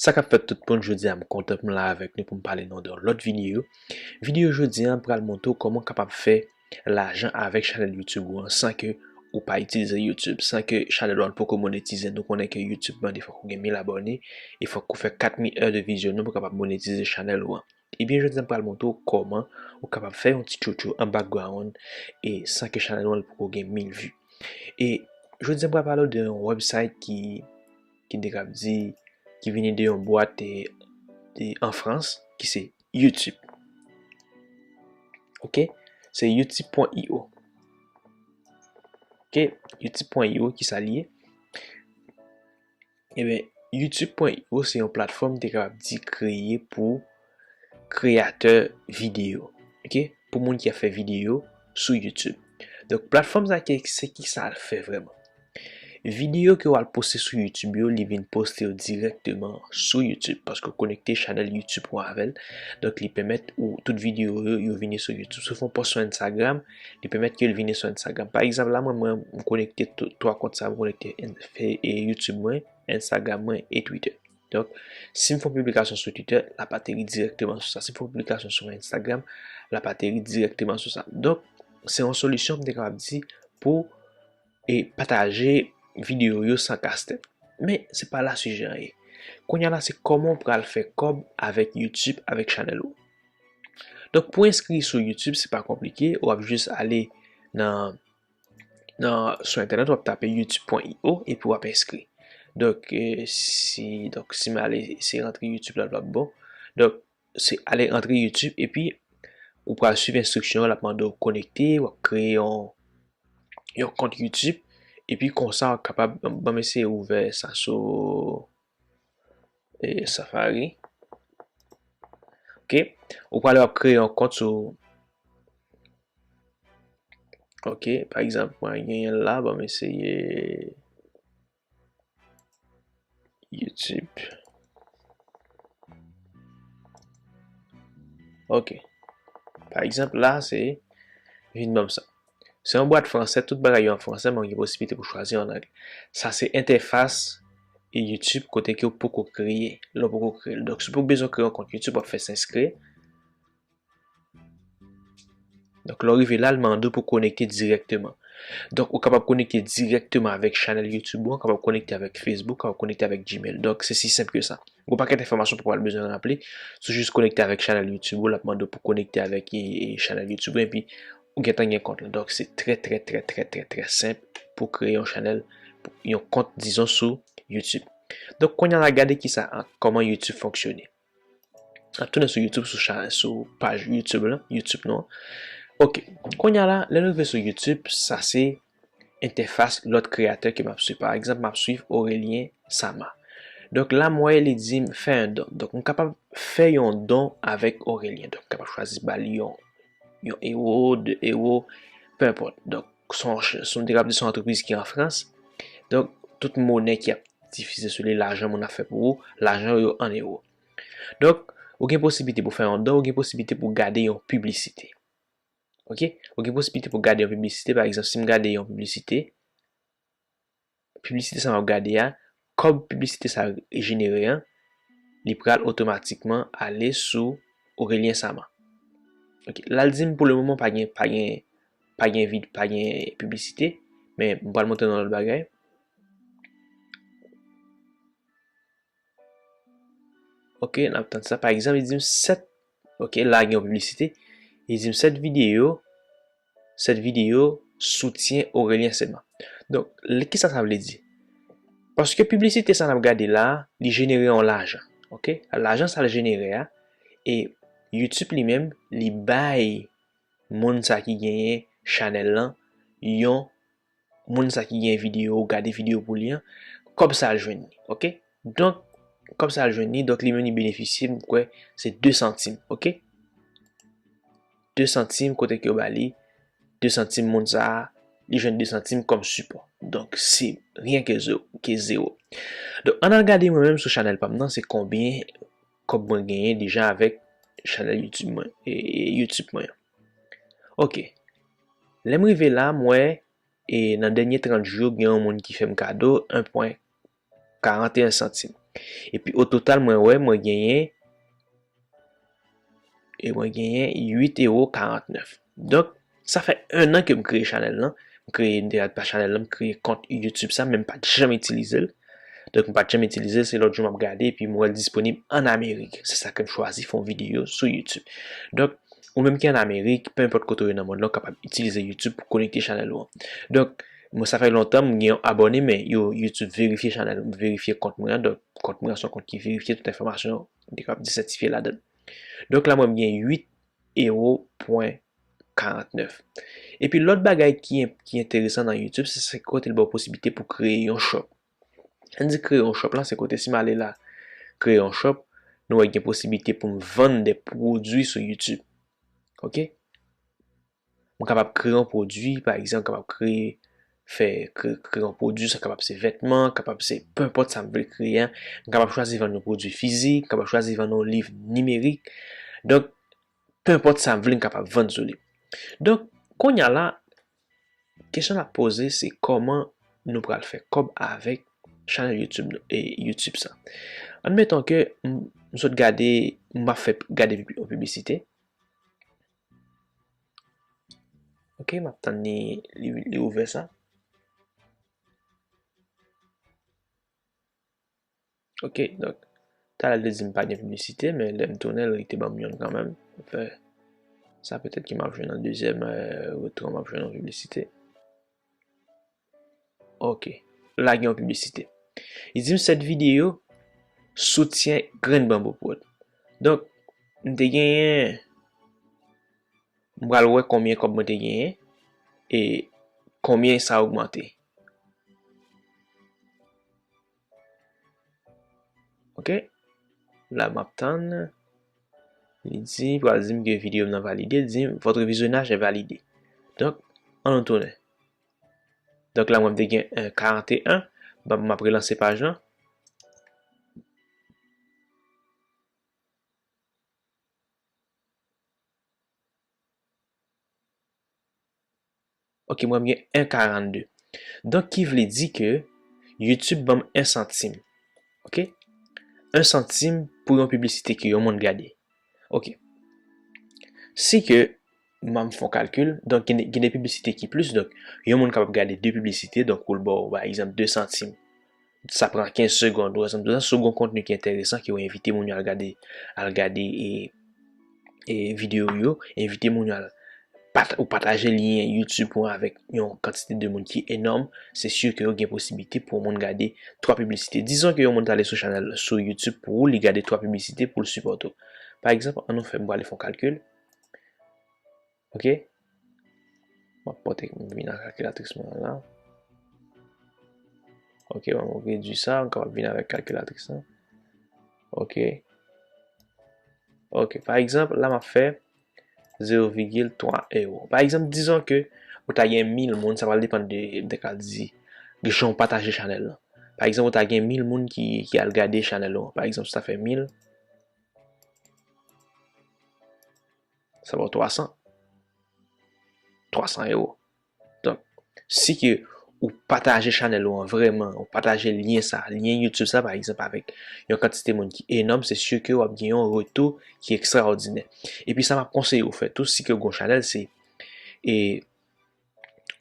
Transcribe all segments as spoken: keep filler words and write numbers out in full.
Sa k ap fèt tout moun, jodi a m kontan pou m la avèk nou pou m pale nou de yon lòt videyo. Videyo jodi a, m pral montre w kòman w kapab fè lajan avèk chanèl YouTube ou an san ke ou pa itilize YouTube, san ke chanèl ou an poko monetize. Nou konnen ke YouTube mande fòk ou gen mil abòne e fòk ou fè kat mil è de vizyonan pou kapab monetize chanèl ou an. Ebyen, jodi a m pral montre w kòman ou kapab fè yon ti tchotcho an background e san ke chanèl ou an poko gen mil vi. E jodi a m pral pale w de yon website ki, ki de k ap di, ki vini de yon bwat e, e an Frans, ki se YouTube. Ok? Se youtube pwen io. Ok? Youtube pwen io, ki sa li ye? Ebyen, youtube pwen io se yon platfòm te kapab di kreye pou kreyatè videyo. Ok? Pou moun ki ap fè videyo sou YouTube. Donk, platfòm sa ki, se ki sa l fè vrèman. Videyo ke w al poste sou YouTube yo, li vin poste yo dirèkteman sou YouTube, paske w konekte chanèl YouTube ou avè l. Donk, li pèmèt ou tout videyo yo, yo vini sou YouTube. Si w fè yon post sou Instagram, li pèmèt ke l vini sou Instagram. Pa egzanp, la, mwen, mwen, m konekte to-, twa kont sa, m konekte en-, fe-, e YouTube mwen, Instagram mwen e Twitter. Donk, si m fè yon piblikasyon sou Twitter, l ap ateri dirèkteman sou sa. Si m fè yon piblikasyon sou Instagram, l ap ateri dirèkteman sou sa. Donk, se yon solisyon m te kapab di pou e pataje videyo yo san kastèt. Men, se pa la sijè an ye. Kounye a la, se kòman w pral fè kòb avèk YouTube, avèk chanèl ou. Donk, pou enskri sou YouTube, se pa konplike. W ap jis ale nan, nan, sou entènèt, w ap tape youtube pwen io epi w ap enskri. Donk, e, si, donk, si m ale, se rantre YouTube la, l p ap bon. Donk, se ale rantre YouTube epi ou pral swiv enstriksyon yo, l ap mande w konekte, w ap kreye yon, yon kont YouTube, epi konsa w kapab, ban m eseye ouvè sa sou, e, Safari. Ok, ou prale w ap kreye yon kont sou, ok, pa egzanp, mwen genyen l la, ban m eseye YouTube. Ok. Pa egzanp, la, se, vin ban m sa. Se yon bwat fransè, tout bagay yo an fransè, men w gen posiblite pou chwazi an anglè. Sa se entèfas e YouTube kote ke w poko kreye, lè w poko kreye l. Donk, si w bezwen kreye yon kont YouTube, w ap fè senskreye. Donk, lè w rive la, l mande w pou konekte dirèkteman. Donk, ou kapab konekte dirèkteman avèk chanèl YouTube ou, ou kapab konekte avèk Facebook, ou kapab konekte avèk Gmail. Donk, se si senp ke sa. Gon pakèt enfòmasyon pou w pral bezwen raple. Si w jis konekte avèk chanèl YouTube ou, l ap mande w pou konekte avèk, e, e, chanèl YouTube ou, epi ou gentan gen kont la. Donk, se trè, trè, trè, trè, trè, trè senp pou kreye yon chanèl, yon kont, dizon, sou YouTube. Donk, kounye a la, gade kisa, kòman YouTube fonksyone. N ap tounen sou YouTube, sou cha-, sou paj YouTube la, YouTube nou an. Ok. Kounye a la, lè nou rive sou YouTube, sa se entèfas lòt kreyatè ke m ap swiv. Pa egzanp, m ap swiv Aurélien Sama. Donk la, m wè li di m fè yon don. Donk, m kapab fè yon don avèk Aurélien. Donk, m kapab chwazi ba li yon, yon ewo, de ewo, pe enpòt. Donk, se yon ch-, se yon, m te kapab di se yon antrepriz ki an Frans. Donk, tout monè ki ap difize sou li, lajan moun ap fè pou ou, lajan yo an ewo. Donk, ou gen posiblite pou fè yon don, ou gen posiblite pou gade yon piblisite. Ok? Ou gen posiblite pou gade yon piblisite, pa egzanp, si m gade yon piblisite, piblisite sa m ap gade a, kòb piblisite sa jenere an, li pral otomatikman ale sou Aurélien Sama. Ok, la l di m pou le moman pa gen, pa gen, pa gen vid, pa gen piblisite, men m pral montre nou lòt bagay. Ok, n ap tann sa. Pa egzanp, li di m sèt, ok, la gen yon piblisite. Li di m sèt videyo, sèt videyo soutyen Aurélien Sama. Donk, li, kisa sa vle di? Paske piblisite sa n ap gade la, li jenere yon lajan. Ok? Lajan sa l jenere a, e YouTube li menm, li bay moun sa ki genyen chanèl lan yon moun sa ki gen videyo, ou gade videyo pou li an, kòb sa al jwenn li, ok? Donk, kòb sa al jwenn li, donk li menm li benefisye, m kwè, se de santim, ok? De santim, kote ke yo ba li, de santim moun sa a, li jwenn de santim kòm sipò. Donk, se ryen ke zewo, ke zewo. Donk, ann al gade mwen menm sou chanèl pa m nan, se konbyen kòb mwen genyen deja avèk chanèl YouTube mwen, e, e YouTube mwen an. Ok. Lè m rive la, m wè, e nan dènye trant jou, gen yon moun ki fè m kado en pwen karanteyen santim. Epi o total, mwen wè, mwen genyen, e mwen genyen uit ewo karantnèf. Donk, sa fè en an ke m kreye chanèl lan. M kreye, m te rad pa chanèl lan, m kreye kont YouTube sa, men m pa t janm itilize l. Donk, m pa t janm itilize l, se lòt jou m ap gade, epi m wè l disponib ann Amerik. Se sa ke m chwazi fè yon videyo sou YouTube. Donk, ou menm ki ann Amerik, pe enpòt kote w ye nan mond lan, w kapab itilize YouTube pou konekte chanèl ou an. Donk, mwen, sa fè lontan m gen yon abòne, men yo, YouTube verifye chanèl, verifye kont mwen an. Donk, kont mwen an se yon kont ki verifye, tout enfòmasyon, m te kapab di sètifye ladan l. Donk, la, mwen, m gen uit ewo pwen karantnèf. Epi, lòt bagay ki, ki enteresan nan YouTube, se, se kote l ba w posiblite pou kreye yon shop. Ann di kreye yon shop la, se kote si m ale la, kreye yon shop, nou wè gen posiblite pou m vann de pwodui sou YouTube. Ok? M kapab kreye yon pwodui, pa egzanp, m kapab kreye, fè, kre-, kreye yon pwodui, sa kapab se vètman, kapab se, pe enpòt sa m vle kreye an. M kapab chwazi vann yon pwodui fizik, m kapab chwazi vann yon liv nimerik. Donk, pe enpòt sa m vle, m kapab vann sou li. Donk, kounye a la, kesyon n ap poze, se kòman nou pral fè kòb avèk chanèl YouTube nou, e YouTube sa. Admeton ke m, m sot gade, m ap fè gade yon piblisite. Ok, m ap tann li, li, li ouvè sa. Ok, donk, talè l te di m pa gen piblisite, men lè m tounen, li te ban m yonn kanmenm. Anfen, sa petèt ke m ap jwenn nan dezyèm, euh, retran, m ap jwenn yon piblisite. Ok, la gen yon piblisite. Li di m cette vidéo soutient Grenn Banbou Prod. Donk, m te genyen, m pral wè konbyen kòb mwen te genyen e konbyen sa ogmante. Ok. La, m ap tann. Li di, pral di m ke videyo m nan valide. Li di m, votre visionnage est validé. Donk, ann nou tounen. Donk, la, mwen, m te gen en karant e en. Bon, m ap relanse paj lan. Ok, mwen, m gen en karant de. Donk, ki vle di ke YouTube ban m en santim. Ok? En santim pou yon piblisite ke yon moun gade. Ok. Si ke, m, m fè yon kalkil, donk, gen, gen de piblisite ki plis, donk, yon moun kapab gade de piblisite, donk, ou l ba w, pa egzanp, de santim. Sa pran kenz segonn, ou egzanp, si w gen yon kontni ki enteresan, ke w envite moun yo al gade, al gade, e, e videyo w yo, envite moun yo al pat-, ou pataje lyen YouTube ou an avèk yon kantite de moun ki enòm, se si ke w gen posiblite pou yon moun gade twa piblisite. Dizon ke yon moun t ale sou chanèl, sou YouTube pou ou, li gade twa piblisite pou l sipòte w. Pa egzanp, ann nou fè, m prale fè yon kalkil. Ok? M ap pote, m vin ak kalkilatris mwen la. Ok, m ap redui sa, m kapab vin avèk kalkilatris lan. Ok. Ok, pa egzanp, la m ap fè zewo vigil twa ewo. Pa egzanp, dizon ke ou ta gen mil moun, sa pral depann de, de ka di, de jan w pataje chanèl lan. Pa egzanp, ou ta gen mil moun ki, ki al gade chanèl ou an. Pa egzanp, si w ta fè mil, sa ba w twa san. Twa san ewo. Donk, si ke ou pataje chanèl ou an vrèman, ou pataje lyen sa, lyen YouTube sa, pa egzanp, avèk yon kantite moun ki enòm, se si ke w ap gen yon retou ki ekstraòdinè. Epi sa m ap konseye w fè tou, si ke w gen yon chanèl, se, e,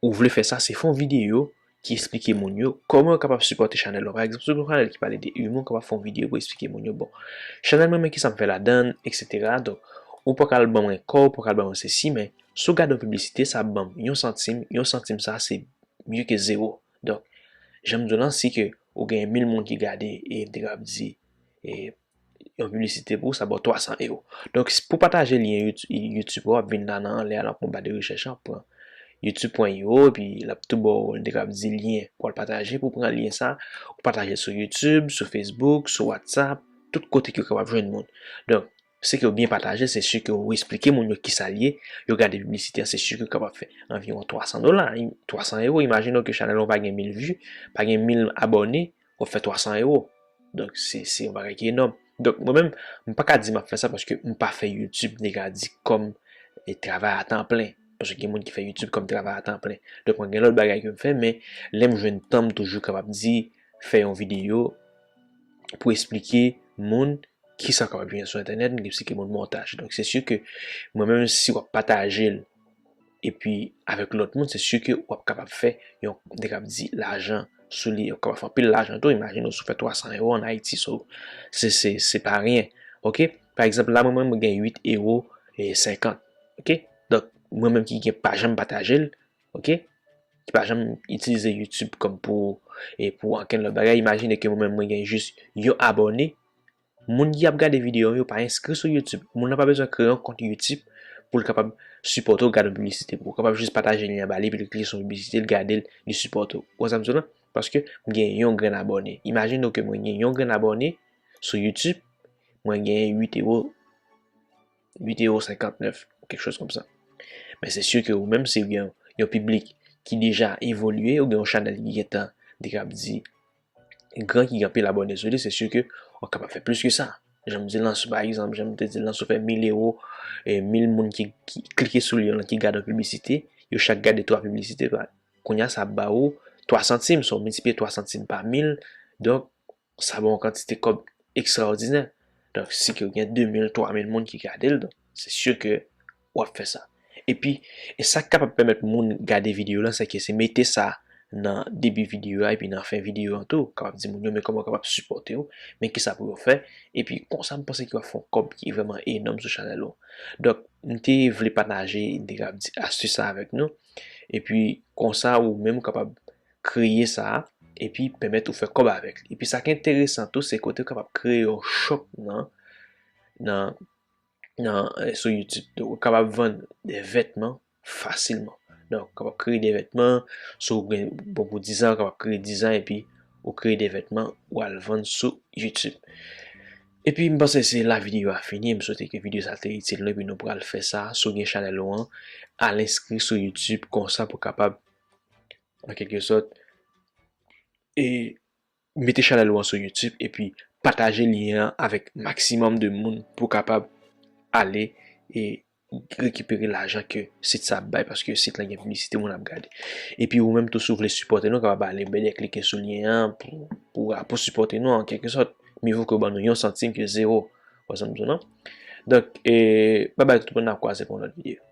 ou vle fè sa, se fè yon videyo ki esplike moun yo kòman yo kapab sipòte chanèl ou. Pa egzanp, si w gen yon chanèl ki pale de imò, ou kapab fè yon videyo pou esplike moun yo, bon, chanèl mwen, men kisa m fè ladan l, etsetera. Donk, ou pa ka al ban mwen kò, ou pa ka al ban mwen sesi, men si w gade yon piblisite, sa ap ban m yon santim, yon santim sa, se mye ke zewo. Donk, jan m di w lan, si ke ou gen mil moun ki gade, e m te kapab di, e, yon piblisite pou ou, sa ba w twa san ewo. Donk, s-, pou pataje lyen YouTube, YouTube ou, w ap vin la nan anlè a, nan anba de rechèch an, pran youtube pwen io, epi l ap tou ba w, m te kapab di lyen pou w al pataje, pou w pran lyen sa, ou pataje l sou YouTube, sou Facebook, sou WhatsApp, tout kote ke w kapab jwenn moun. Donk, si ke w byen pataje, se si ke w esplike moun yo kisa l ye, yo gade piblisite an, se si ke w kapab fè anviwon twa san dola, im-, twa san ewo. Imajine w ke chanèl ou pa gen mil vi, pa gen mil abòne, w ap fè twa san ewo. Donk, se, se yon bagay ki enòm. Donk, mwen menm, m pa ka di m ap fè sa paske m pa fè YouTube, m te ka di kòm, e, travay a tan plen. Paske gen moun ki fè YouTube kòm travay a tan plen. Donk, mwen gen lòt bagay ke m fè, men lè m jwenn tan, m toujou kapab di, fè yon videyo, pou eksplike moun kisa w kapab jwenn sou entènèt, m eksplike moun montaj. Donk, se si ke mwen menm, si w ap pataje l epi avèk lòt moun, se si ke w ap kapab fè yon, m te kab di, lajan sou li, w ap kapab fè anpil lajan tou. Imajine w si w fè twa san ewo ann Ayiti, so, se, se, se pa ryen. Oke? Pa egzanp, la, mwen menm, mwen gen uit ewo e senkant. Oke? Donk, mwen menm ki gen pa janm pataje l, oke? Ki pa janm itilize YouTube kòm pou, e pou ankenn lòt bagay. Imajine ke mwen menm, mwen gen jis yon abòne. Moun ki ap gade videyo yo pa enskri sou YouTube. Moun nan pa bezwen kreye yon kont YouTube pou l kapab sipòte w, gade yon piblisite pou ou. Ou kapab jis pataje lyen an ba li, epi l klike sou piblisite, l gade l, li sipòte w. Ou wè sa m di w la? Paske m gen yon grenn abòne. Imajine w ke mwen gen yon grenn abòne sou YouTube, mwen gen uit ewo, uit ewo senkantnèf, kèk choz kòmsa. Men se si ke ou menm, si w gen yon piblik ki deja evolye, ou gen yon chanèl ki gentan, m te kab di, gran, ki gen anpil abòne sou li, se si ke w kapab fè plis ke sa. Jan m di lan, si pa egzanp, jan m te di lan, si w fè mil ewo, e mil moun ki, ki klike sou lyen an, ki gade yon piblisite, yo chak gade twa piblisite, pa, kounye a, sa ap ba ou twa santim, si w miltipliye twa santim pa mil, donk, sa ba w yon kantite kòb ekstraòdinè. Donk, si ke w gen de mil, twa mil moun ki gade l, donk, se si ke w ap fè sa. Epi, e sa k kapab pèmèt moun gade videyo lan, se ke se mete sa nan debi videyo a epi nan fen videyo an tou. Kapab di moun yo, men kòman w kapab sipòte w, men kisa pou yo fè. Epi, konsa, m panse ke w ap fè yon kòb ki vrèman enòm sou chanèl ou. Donk, m te vle pataje, m te kab di, astis sa avèk nou. Epi, konsa, ou menm, ou kapab kreye sa, epi pèmèt ou fè kòb avèk li. Epi, sa k enteresan tou, se kote w kapab kreye yon shop nan, nan, nan, eh, sou YouTube. Donk, ou kapab vann de vètman fasilman. Donk, ou kapab kreye de vètman, si w gen bon pou dizan, ou kapab kreye dizan, epi ou kreye de vètman, ou al vann sou YouTube. Epi, m panse se la videyo a fini. M swete ke videyo sa te itil nou, epi nou pral fè sa. Si w gen chanèl ou an, al enskri sou YouTube konsa pou kapab, an kèlke sòt, e mete chanèl ou an sou YouTube, epi pataje lyen an avèk maksimòm de moun pou kapab ale e rekipere lajan ke sit sa ap bay, paske sit lan gen piblisite, moun ap gade. Epi ou menm tou, si w vle sipòte nou, kapab ale bèdè klike sou lyen an pou, pou, pou sipòte nou an kèlke sòt. Mye vo ke w ban nou yon santim ke zewo. Ou wè sa m di w lan? Donk, e, babay tout moun, n ap kwaze pou yon lòt videyo.